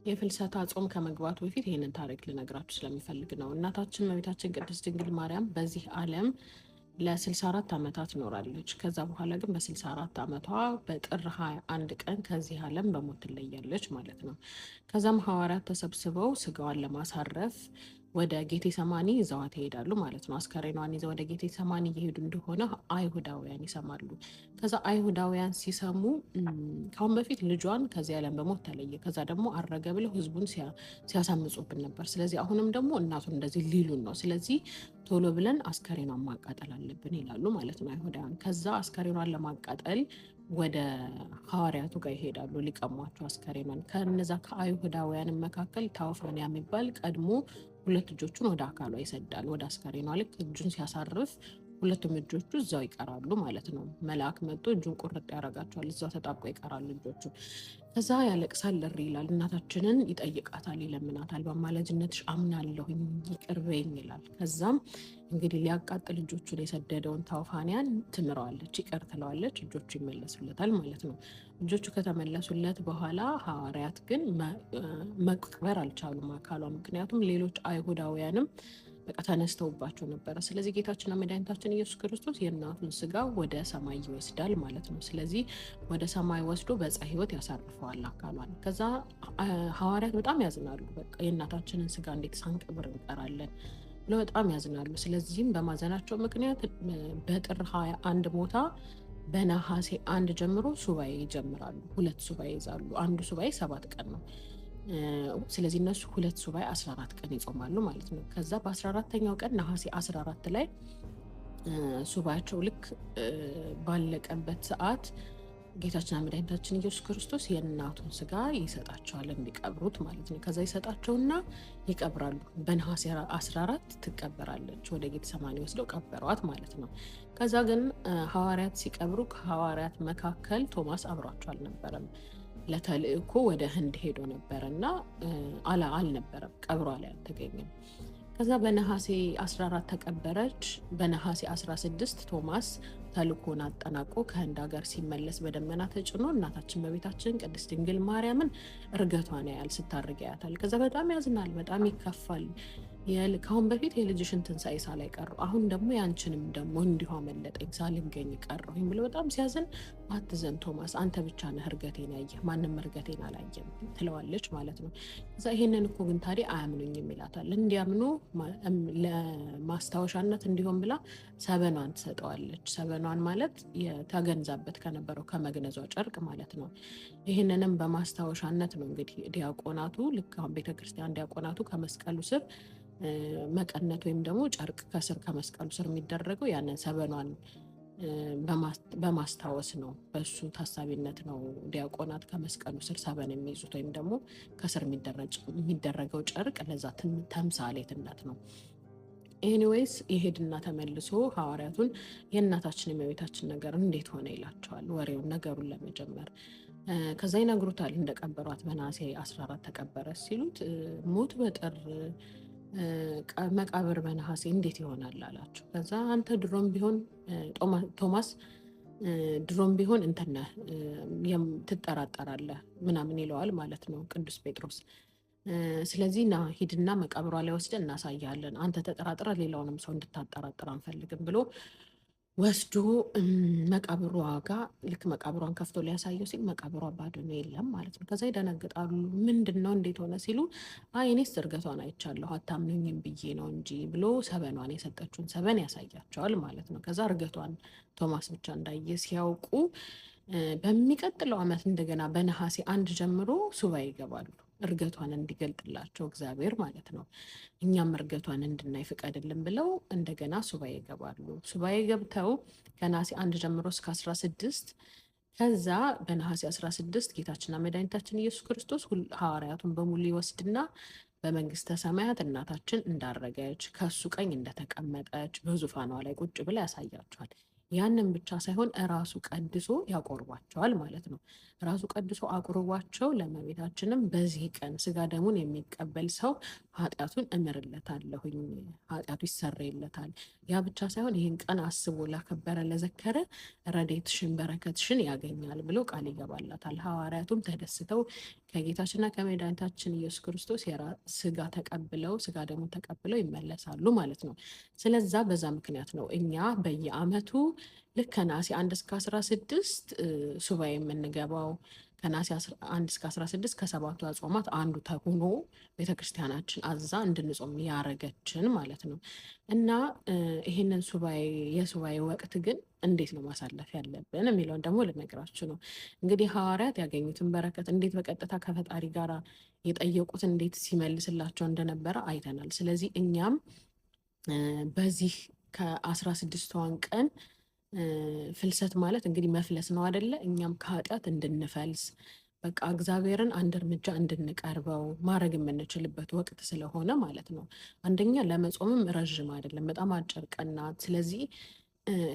የፍልሰታ ጾም ከመግባቱ በፊት ይህንን ታሪክ ልነግራችሁ ስለምፈልግ ነው። እናታችን እመቤታችን ቅድስት ድንግል ማርያም በዚህ ዓለም ለ64 ዓመታት ኖራለች። ከዛ በኋላ ግን በ64 ዓመቷ በጥር 21 ቀን ከዚህ ዓለም በሞት ትለያለች ማለት ነው። ከዛም ሐዋርያት ተሰብስበው ስጋዋን ለማሳረፍ ወደ ጌቴ ሰማኒ ይዘዋት ይሄዳሉ ማለት ነው። አስከሬኗን ይዘው ወደ ጌቴ ሰማኒ እየሄዱ እንደሆነ አይሁዳውያን ይሰማሉ። ከዛ አይሁዳውያን ሲሰሙ ካሁን በፊት ልጇን ከዚህ ዓለም በሞት ተለየ፣ ከዛ ደግሞ አረገ ብለው ህዝቡን ሲያሳምጹብን ነበር። ስለዚህ አሁንም ደግሞ እናቱን እንደዚህ ሊሉን ነው። ስለዚህ ቶሎ ብለን አስከሬኗን ማቃጠል አለብን ይላሉ ማለት ነው አይሁዳውያን። ከዛ አስከሬኗን ለማቃጠል ወደ ሐዋርያቱ ጋር ይሄዳሉ ሊቀሟቸው አስከሬኗን። ከነዛ ከአይሁዳውያን መካከል ታውፋንያ የሚባል ቀድሞ ሁለት እጆቹን ወደ አካሏ ይሰዳል፣ ወደ አስከሬኗ። ልክ እጁን ሲያሳርፍ ሁለቱም እጆቹ እዛው ይቀራሉ ማለት ነው። መልአክ መጥቶ እጁን ቁርጥ ያደርጋቸዋል። እዛው ተጣብቆ ይቀራሉ እጆቹ። ከዛ ያለቅሳል፣ እሪ ይላል። እናታችንን ይጠይቃታል፣ ይለምናታል። በአማላጅነትሽ አምናለሁኝ ይቅር በይኝ ይላል። ከዛም እንግዲህ ሊያቃጥል እጆቹን የሰደደውን ታውፋንያን ትምረዋለች፣ ይቅር ትለዋለች። እጆቹ ይመለሱለታል ማለት ነው። እጆቹ ከተመለሱለት በኋላ ሐዋርያት ግን መቅበር አልቻሉም አካሏ። ምክንያቱም ሌሎች አይሁዳውያንም በቃ ተነስተውባቸው ነበረ። ስለዚህ ጌታችንና መድኃኒታችን ኢየሱስ ክርስቶስ የእናቱን ስጋ ወደ ሰማይ ይወስዳል ማለት ነው። ስለዚህ ወደ ሰማይ ወስዶ በዕፀ ሕይወት ያሳርፈዋል አካሏን። ከዛ ሐዋርያት በጣም ያዝናሉ። በቃ የእናታችንን ስጋ እንዴት ሳንቀብር እንቀራለን ብለው በጣም ያዝናሉ። ስለዚህም በማዘናቸው ምክንያት በጥር 21 ቦታ በነሐሴ 1 ጀምሮ ሱባኤ ይጀምራሉ። ሁለት ሱባኤ ይዛሉ። አንዱ ሱባኤ 7 ቀን ነው። ስለዚህ እነሱ ሁለት ሱባኤ 14 ቀን ይጾማሉ ማለት ነው። ከዛ በ14ተኛው ቀን ነሐሴ 14 ላይ ሱባኤያቸው ልክ ባለቀበት ሰዓት ጌታችንና መድኃኒታችን ኢየሱስ ክርስቶስ የእናቱን ስጋ ይሰጣቸዋል እንዲቀብሩት ማለት ነው። ከዛ ይሰጣቸውና ይቀብራሉ። በነሐሴ 14 ትቀበራለች። ወደ ጌቴሰማኒ ወስደው ቀበሯት ማለት ነው። ከዛ ግን ሐዋርያት ሲቀብሩ ከሐዋርያት መካከል ቶማስ አብሯቸው አልነበረም። ለተልእኮ ወደ ህንድ ሄዶ ነበረ እና አልነበረም፣ ቀብሯ ላይ አልተገኘም። ከዛ በነሐሴ 14 ተቀበረች። በነሐሴ 16 ቶማስ ተልእኮን አጠናቆ ከህንድ ሀገር ሲመለስ በደመና ተጭኖ እናታችን እመቤታችን ቅድስት ድንግል ማርያምን እርገቷን ያያል፣ ስታርግ ያያታል። ከዛ በጣም ያዝናል፣ በጣም ይከፋል። ከአሁን በፊት የልጅሽን ትንሣኤ ሳላይ ቀረሁ፣ አሁን ደግሞ ያንቺንም ደግሞ እንዲሁ አመለጠኝ ሳልገኝ ቀረሁኝ ብሎ በጣም ሲያዝን፣ አትዘን ቶማስ፣ አንተ ብቻ ነህ እርገቴን ያየህ፣ ማንም እርገቴን አላየም ትለዋለች ማለት ነው። ከዛ ይሄንን እኮ ግን ታዲያ አያምኑኝም ይላታል። እንዲያምኑ ለማስታወሻነት እንዲሆን ብላ ሰበኗን ትሰጠዋለች። ሰበኗን ማለት የተገንዛበት ከነበረው ከመግነዟ ጨርቅ ማለት ነው። ይህንንም በማስታወሻነት ነው እንግዲህ ዲያቆናቱ ልክ አሁን ቤተክርስቲያን ዲያቆናቱ ከመስቀሉ ስር መቀነት ወይም ደግሞ ጨርቅ ከስር ከመስቀሉ ስር የሚደረገው ያንን ሰበኗን በማስታወስ ነው። በሱ ታሳቢነት ነው ዲያቆናት ከመስቀሉ ስር ሰበን የሚይዙት ወይም ደግሞ ከስር የሚደረገው ጨርቅ ለዛ ተምሳሌትነት ነው። Anyways ይሄድና ተመልሶ ሐዋርያቱን የእናታችን የእመቤታችን ነገር እንዴት ሆነ ይላቸዋል። ወሬውን ነገሩን ለመጀመር ከዛ ይነግሩታል። እንደቀበሯት በነሐሴ 14 ተቀበረ ሲሉት ሞት በጥር መቃብር በነሐሴ እንዴት ይሆናል አላቸው። ከዛ አንተ ድሮም ቢሆን ቶማስ ድሮም ቢሆን እንትን ነህ ትጠራጠራለህ ምናምን ይለዋል ማለት ነው ቅዱስ ጴጥሮስ። ስለዚህ ና ሂድና መቃብሯ ላይ ወስደን እናሳያለን፣ አንተ ተጠራጥረ ሌላውንም ሰው እንድታጠራጥር አንፈልግም ብሎ ወስዶ መቃብሯ ጋር ልክ መቃብሯን ከፍቶ ሊያሳየው ሲል መቃብሯ ባዶ ነው፣ የለም ማለት ነው። ከዛ ይደነግጣሉ። ምንድን ነው እንዴት ሆነ ሲሉ አይ እኔስ እርገቷን አይቻለሁ አታምኑኝም ብዬ ነው እንጂ ብሎ ሰበኗን የሰጠችውን ሰበን ያሳያቸዋል ማለት ነው። ከዛ እርገቷን ቶማስ ብቻ እንዳየ ሲያውቁ በሚቀጥለው ዓመት እንደገና በነሐሴ 1 ጀምሮ ሱባኤ ይገባሉ። እርገቷን እንዲገልጥላቸው እግዚአብሔር ማለት ነው። እኛም እርገቷን እንድናይ ፍቀድልን ብለው እንደገና ሱባኤ ይገባሉ። ሱባኤ ገብተው ከነሐሴ 1 ጀምሮ እስከ 16፣ ከዛ በነሐሴ 16 ጌታችንና መድኃኒታችን ኢየሱስ ክርስቶስ ሐዋርያቱን በሙሉ ይወስድና በመንግስተ ሰማያት እናታችን እንዳረገች፣ ከሱ ቀኝ እንደተቀመጠች፣ በዙፋኗ ላይ ቁጭ ብላ ያሳያቸዋል። ያንን ብቻ ሳይሆን እራሱ ቀድሶ ያቆርቧቸዋል ማለት ነው። ራሱ ቀድሶ አቁርቧቸው ለእመቤታችንም በዚህ ቀን ስጋ ደሙን የሚቀበል ሰው ኃጢአቱን እምርለታለሁኝ፣ ኃጢአቱ ይሰረይለታል። ያ ብቻ ሳይሆን ይህን ቀን አስቦ ላከበረ ለዘከረ ረድኤትሽን በረከትሽን ያገኛል ብሎ ቃል ይገባላታል። ሐዋርያቱም ተደስተው ከጌታችንና ከመድኃኒታችን ኢየሱስ ክርስቶስ ስጋ ተቀብለው ስጋ ደግሞ ተቀብለው ይመለሳሉ ማለት ነው። ስለዛ በዛ ምክንያት ነው እኛ በየዓመቱ ልክ ከነሐሴ 1 እስከ 16 ሱባኤ የምንገባው። ከነሐሴ 1 እስከ 16 ከሰባቱ አጽዋማት አንዱ ተሆኖ ቤተክርስቲያናችን አዛ እንድንጾም ያረገችን ማለት ነው። እና ይህንን ሱባኤ የሱባኤ ወቅት ግን እንዴት ነው ማሳለፍ ያለብን የሚለውን ደግሞ ልነግራችሁ ነው። እንግዲህ ሐዋርያት ያገኙትን በረከት እንዴት በቀጥታ ከፈጣሪ ጋር የጠየቁት እንዴት ሲመልስላቸው እንደነበረ አይተናል። ስለዚህ እኛም በዚህ ከ16ቷን ቀን ፍልሰት ማለት እንግዲህ መፍለስ ነው አደለ? እኛም ከኃጢአት እንድንፈልስ በቃ እግዚአብሔርን አንድ እርምጃ እንድንቀርበው ማድረግ የምንችልበት ወቅት ስለሆነ ማለት ነው። አንደኛ ለመጾምም ረዥም አይደለም፣ በጣም አጭር ቀን ናት። ስለዚህ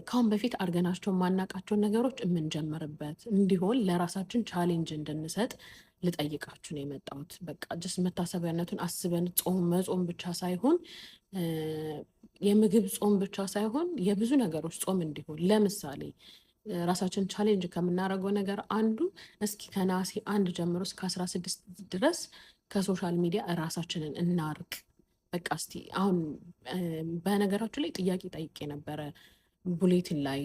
ከአሁን በፊት አድርገናቸው የማናውቃቸውን ነገሮች የምንጀምርበት እንዲሆን ለራሳችን challenge እንድንሰጥ ልጠይቃችሁ ነው የመጣሁት። በቃ just መታሰቢያነቱን አስበን ጾም መጾም ብቻ ሳይሆን የምግብ ጾም ብቻ ሳይሆን የብዙ ነገሮች ጾም እንዲሆን፣ ለምሳሌ ራሳችን challenge ከምናደርገው ነገር አንዱ እስኪ ከነሐሴ 1 ጀምሮ እስከ 16 ድረስ ከ social media ራሳችንን እናርቅ። በቃ እስቲ አሁን በነገራችሁ ላይ ጥያቄ ጠይቄ ነበረ፣ bulletin ላይ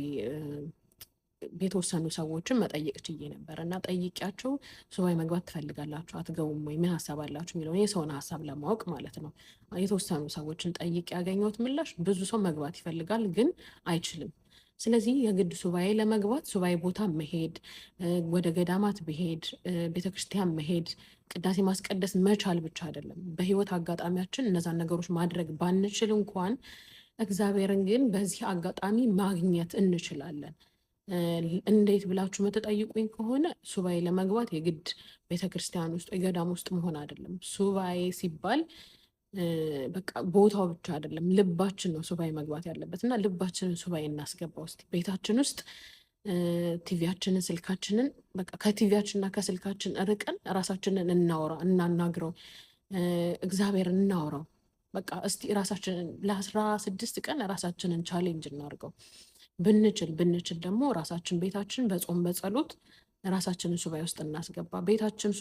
የተወሰኑ ሰዎችን መጠየቅ ችዬ ነበር እና ጠይቂያቸው ሱባኤ መግባት ትፈልጋላችሁ አትገቡም ወይ፣ ምን ሀሳብ አላችሁ የሚለውን የሰውን ሀሳብ ለማወቅ ማለት ነው። የተወሰኑ ሰዎችን ጠይቄ ያገኘሁት ምላሽ ብዙ ሰው መግባት ይፈልጋል ግን አይችልም። ስለዚህ የግድ ሱባኤ ለመግባት ሱባኤ ቦታ መሄድ፣ ወደ ገዳማት መሄድ፣ ቤተክርስቲያን መሄድ፣ ቅዳሴ ማስቀደስ መቻል ብቻ አይደለም። በህይወት አጋጣሚያችን እነዛን ነገሮች ማድረግ ባንችል እንኳን እግዚአብሔርን ግን በዚህ አጋጣሚ ማግኘት እንችላለን። እንዴት ብላችሁ የምትጠይቁኝ ከሆነ ሱባኤ ለመግባት የግድ ቤተክርስቲያን ውስጥ ወይ ገዳም ውስጥ መሆን አይደለም። ሱባኤ ሲባል በቃ ቦታው ብቻ አይደለም፣ ልባችን ነው ሱባኤ መግባት ያለበት። እና ልባችንን ሱባኤ እናስገባ ውስጥ ቤታችን ውስጥ ቲቪያችንን፣ ስልካችንን፣ በቃ ከቲቪያችንና ከስልካችን ርቀን ራሳችንን እናውራ፣ እናናግረው፣ እግዚአብሔርን እናውራው። በቃ እስቲ ራሳችንን ለ16 ቀን ራሳችንን challenge እናድርገው። ብንችል ብንችል ደግሞ ራሳችን ቤታችን በጾም በጸሎት ራሳችንን ሱባኤ ውስጥ እናስገባ። ቤታችን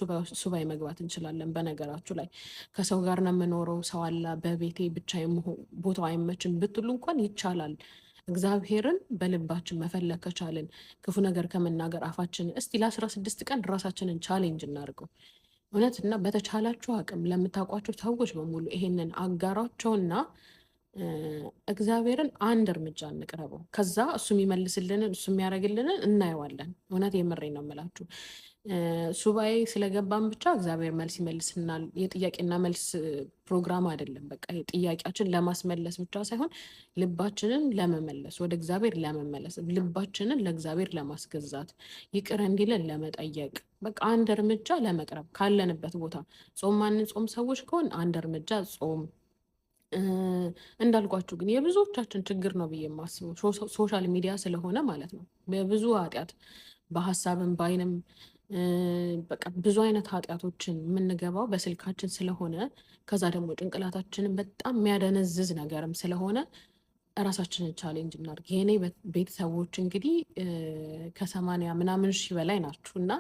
ሱባኤ መግባት እንችላለን። በነገራችሁ ላይ ከሰው ጋር ነው የምኖረው፣ ሰው አለ በቤቴ ብቻ ቦታው አይመችም ብትሉ እንኳን ይቻላል። እግዚአብሔርን በልባችን መፈለግ ከቻልን፣ ክፉ ነገር ከመናገር አፋችንን እስቲ ለ16 ቀን ራሳችንን challenge እናድርገው። እውነት እና በተቻላችሁ አቅም ለምታውቋቸው ሰዎች በሙሉ ይሄንን አጋሯቸውና እግዚአብሔርን አንድ እርምጃ እንቅረበው። ከዛ እሱ የሚመልስልንን እሱ የሚያደርግልንን እናየዋለን። እውነት የምሬ ነው የምላችሁ። ሱባኤ ስለገባን ብቻ እግዚአብሔር መልስ ይመልስናል። የጥያቄና መልስ ፕሮግራም አይደለም። በቃ ጥያቄያችን ለማስመለስ ብቻ ሳይሆን ልባችንን ለመመለስ፣ ወደ እግዚአብሔር ለመመለስ፣ ልባችንን ለእግዚአብሔር ለማስገዛት፣ ይቅር እንዲለን ለመጠየቅ፣ በቃ አንድ እርምጃ ለመቅረብ ካለንበት ቦታ። ጾም ማንጾም ሰዎች ከሆን አንድ እርምጃ ጾም። እንዳልኳችሁ ግን የብዙዎቻችን ችግር ነው ብዬ የማስበው social media ስለሆነ ማለት ነው። በብዙ ኃጢአት በሀሳብም በአይንም በቃ ብዙ አይነት ኃጢአቶችን የምንገባው በስልካችን ስለሆነ፣ ከዛ ደግሞ ጭንቅላታችንን በጣም የሚያደነዝዝ ነገርም ስለሆነ እራሳችንን challenge እናድርግ። የኔ ቤተሰቦች እንግዲህ ከ80 ምናምን ሺህ በላይ ናችሁ እና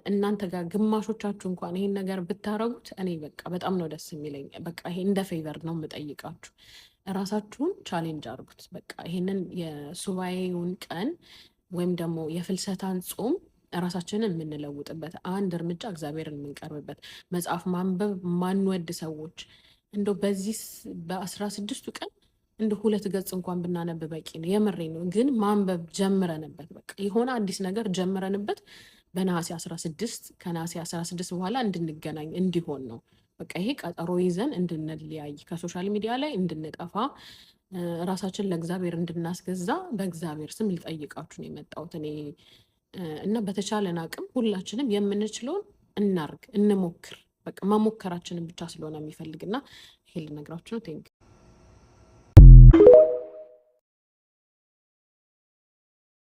እናንተ ጋር ግማሾቻችሁ እንኳን ይሄን ነገር ብታረጉት እኔ በቃ በጣም ነው ደስ የሚለኝ። በቃ ይሄ እንደ favor ነው የምጠይቃችሁ። እራሳችሁን challenge አድርጉት። በቃ ይሄንን የሱባኤውን ቀን ወይም ደግሞ የፍልሰታን ጾም ራሳችንን የምንለውጥበት፣ አንድ እርምጃ እግዚአብሔርን የምንቀርብበት፣ መጽሐፍ ማንበብ ማንወድ ሰዎች እንደው በዚህ በ16ቱ ቀን እንደ ሁለት ገጽ እንኳን ብናነብ በቂ ነው። የምሬ ነው። ግን ማንበብ ጀምረንበት በቃ የሆነ አዲስ ነገር ጀምረንበት በነሐሴ 16 ከነሐሴ 16 በኋላ እንድንገናኝ እንዲሆን ነው። በቃ ይሄ ቀጠሮ ይዘን እንድንለያይ፣ ከ social media ላይ እንድንጠፋ፣ ራሳችን ለእግዚአብሔር እንድናስገዛ በእግዚአብሔር ስም ልጠይቃችሁ ነው የመጣሁት እኔ። እና በተቻለን አቅም ሁላችንም የምንችለውን እናርግ፣ እንሞክር። በቃ መሞከራችንን ብቻ ስለሆነ የሚፈልግና ይሄ ልነግራችሁ ነው። Thank